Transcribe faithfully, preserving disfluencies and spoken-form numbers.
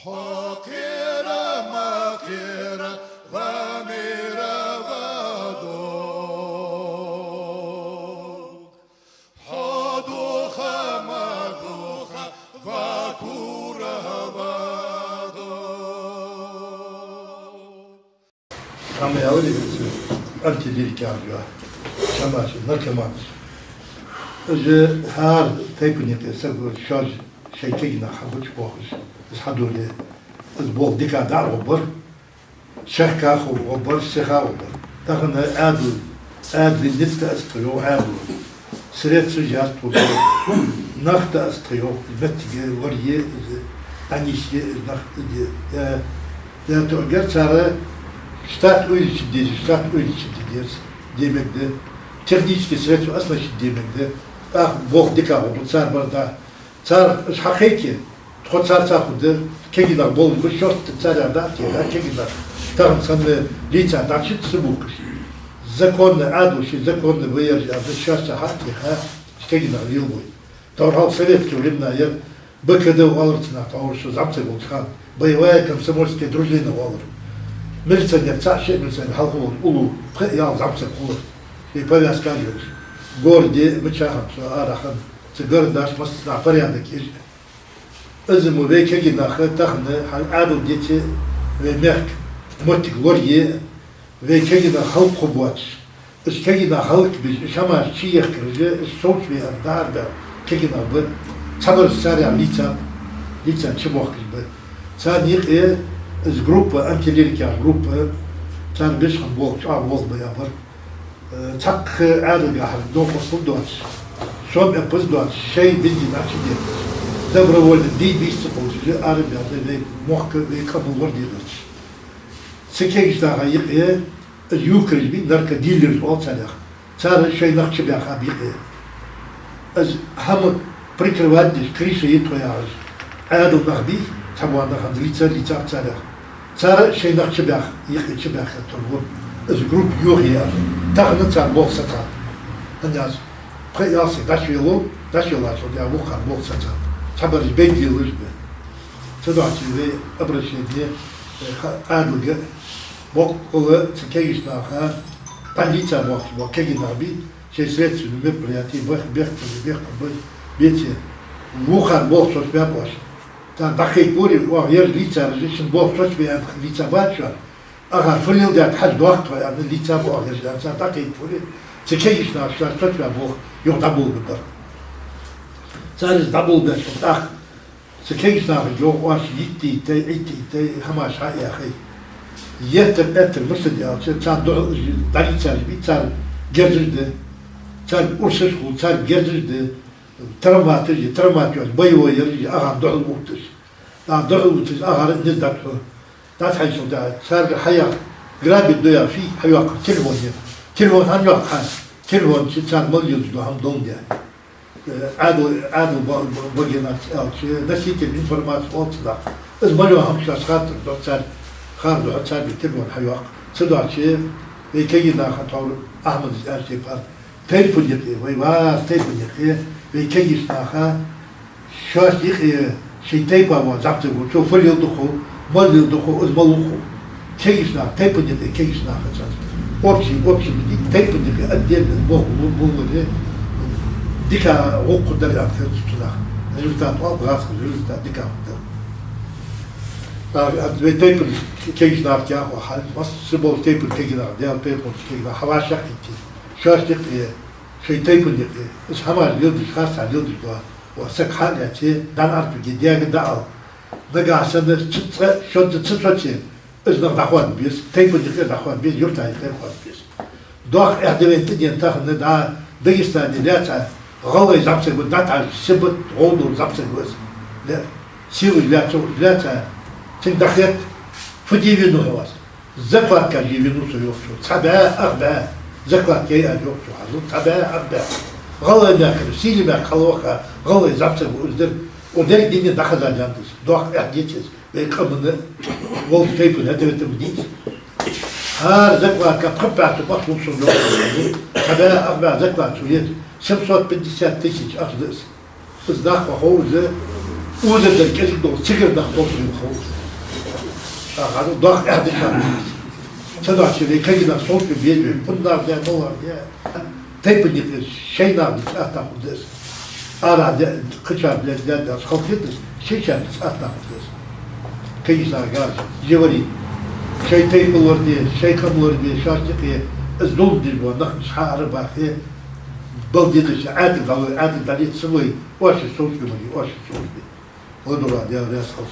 Хьо кхера ма кхера, ва мера ва дог. Хьо духа ма духа, ва кура ва дог. Ам ялри артиллерикаш ва. Шамаш, наркоманаш. Из хӀара тайпан юкъе саг шоаш шоай кегий нах хьабучабоахаш, из хьадоле. Из болх дика дӀа а гӀоргбар, шахках а гӀоргбар, сиха а гӀоргбар. Тахан Ӏаьдал, Ӏаьдала низ тӀа аз тхо йоах Ӏаьдало. Средства яц тхо йоах. Нах тӀа аз тхо йоах. Моттиг лорае, из дӀанийсъе, из нах де. Я, я тоъгар цар штат увеличить деза, штат увеличить де деза, де мег да. Технически средства оснащить де мег да. ТӀаккха болх дика гӀоргба цар бар да. Цар уж хьакхайке, тхо царца хургда, кегий нах болх ба, шоашта царех дӀа а теха, кегий нах тахан санна лийца дӀачу ца бухкаш. Законно, Ӏаьдало ший законно ва ераш аьнна, шоашца хьа а теха, кегий нах лелабой. Тхьовра хьалха советски времена яр, Б К Д оалар цунах, тхьовра со зӀамсаг волча хана, боевая комсомольская дружина оалар. Милиционер, цаӀ-шиъ милиционер хьалха волаш, уллув, пхи-ялх зӀамсаг хулар. Шоай повязкаш йолаш. Городе мичахьа а, цу арахьа а, цу городаш массанахьа порядок еш. Из мо вай кегий нах тахан хьал Ӏаьдал деце, вай мехка моттиг лорае, вай кегий нах хӀалакхургбоацаш. Из кегий нах хӀалакбеш, из хӀамаш чуехкараш, из совцаве аьнна дӀаарабаьнна кегий нах ба. Цхьабараш царех лийца, лийца чубоахкаш ба. Царна юкъе из группа, артиллерикаш группа, цар беш хинна болх, чӀоагӀа болх ба я бар. Э, цхьаккха Ӏаьдалгахьара новкъостал доацаш, сом-эппаз доацаш, шоай бензин Ӏочудетташ, добровольно бий-бийса ца кхувсаш, арабаьнна вай мохк, вай къам лораде гӀерташ. Цу кегийча наха юкъе из ювкараш бий, наркодилераш оал царех. Цар шоай нах чубаьхаб юкъе. Из хӀама прикрывать деш, крыша я тхо яхаш, Ӏаьдала нах бий, цхьабола нах хӀанз лийца, лийцаб царех. Цар шоай нах чубаьха, юкъе чубаьхка тхо вон. Из группа йохаяьр. Тахан цар болх сацаб. ХӀанз аз пхи-ялх саг дӀачувеллав, дӀачувеллачул тӀехьагӀа вокхар болх сацаб. Цхьабараш бегделаш ба. Цудухьа вай обращение, э, ха-, Ӏаьдалга, боккъала цу кегийча наха, тӀа лийца боахкаш бола кегий нах бий, шоай следственный мероприяти бех-, бех-, бех-, бе-, беце. Вокхар болх сацабаьб оаш. Цар дӀакхайкабора, оаха ераш лийцараш, шун болх сацабе аьнна лийцабац шоана. Акхар фу леладаьд хьажа доахк тхо аьнна, лийцаб оаха ераш аьнна, цар дӀакхайкабора. Цу кегийча наха шоаш сацабаь болх юха дӀаболабергбар. Цар из дӀаболабеш тӀаккха цу кегийча нахага йоах оаш йиттийтай, Ӏиттийтай, хӀамаш хьа а яхай. Еттар, эттар мишта да аьлча, цар духьал уж дӀалийцараш бий, цар герзаш да. Цар урсаш хул, цар герзаш да. Травматаш я, травмат йоацаш, боевой яраш я, акхарна духьал увтташ. ТӀаккха духьал увтташ, акхар низ дӀатӀахьу. ДӀатӀахьийначул тӀехьагӀа царга хьаяккха, грабить ду яхаш, хьайоаккхар телефон я. Телефон хӀана йоаккх хьа? Телефон чу цар мел йолаш дола хӀама доландаь. Э, Ӏаьдал, Ӏаьдал ба-, ба-, багенарца аьлча, носитель информации оал цунах. Из мел йола хӀама шоашта хаттар духьа цар, хар духьа царга телефон хьайоаккх. Цудухьа вай кегий наха тхьовра Ахьмада аьлча тайпан, тайпан юкъе, вай вар тайпан юкъе, вай кегийча наха, шоаш юкъе шоай тайпан вола зӀамсаг ва, цо фу леладу хов, мала леладу хов, из малав хов. Кегийча наха, тайпан юкъе кегийча наха цар. Общий, общий битий, тайпан юкъе отдельно болх бу-, бу-, бу-, дика гӀулакх дар аьнна хет цунах. Результат оал, гӀазкхий результат дика хургда. ТӀаккха вай тайпан кегийча нахага яхар хьал, масса бола тайпан кегий нах, Даьла пайхамарча кегий нах, хьавӀашагӀкхийтте. Шоаш юкъе, шоай тайпан юкъе, из хӀамаш леладеш, харцахьа леладеш дола саг хьа а лаьце, дӀа Ӏарпиге дега дӀаала. Нагахьа санна цу цкъа шозза ца соце, из нах дӀахоадабе беза, тайпан юкъера дӀахоадабе беза, юрта юкъера хоадабе беза. Доккха эхь да вайна тӀадена тахан, дӀа Дагестане лаьца гӀалгӀай зӀамсаг ва, дӀатӀахьажа, сибат гӀовдал зӀамсаг ва из. Ле-, силаш лаьца, лаьца, цунга дӀахетта, фу де венав хьо аз? Закладкаш е венав со, йоах цо. Цхьа бӀаь, ах бӀаь закладка яь аз, йоах цо, хьажал, цхьа бӀаь, ах бӀаь. ГӀалгӀай мехкара, Сийле мехка хьалваха гӀалгӀай зӀамсаг ва из дер. О дерг дийна дӀахаза даьннад из. Доккха эхь деций из вай къаманна, волча тайпан хӀета-вета ма дий из. ХӀара закладка пхи бӀаь цу бахьан долаш, цхьа бӀаь, ах бӀаь заклад цо еза. Семьсот пятьдесят тысяч ахча да из. Из даккха хов из, Узар дар кӀезига долаш, цигара нах долаш хов. Ага, ну, дах аьдиша. Ца дохча вай кагий нах солчу беза, пуннар де, малар де. Тайпан юкъе шоай нах дис аттаху дес. Ара де, кхычар де, де, де, халхетас, шоай чар дис аттаху дес. Кагий сага, живари. Шоай тайпа лораде, шоай къам лораде, шоаш тӀекхе, из зулам деш бола нах, шоаш ара бахе, балдеда ша, аьтта дало, аьтта дале, ца лой, оаш солчу мари, оаш солчу. Ладуга, Даьла раьза хилва.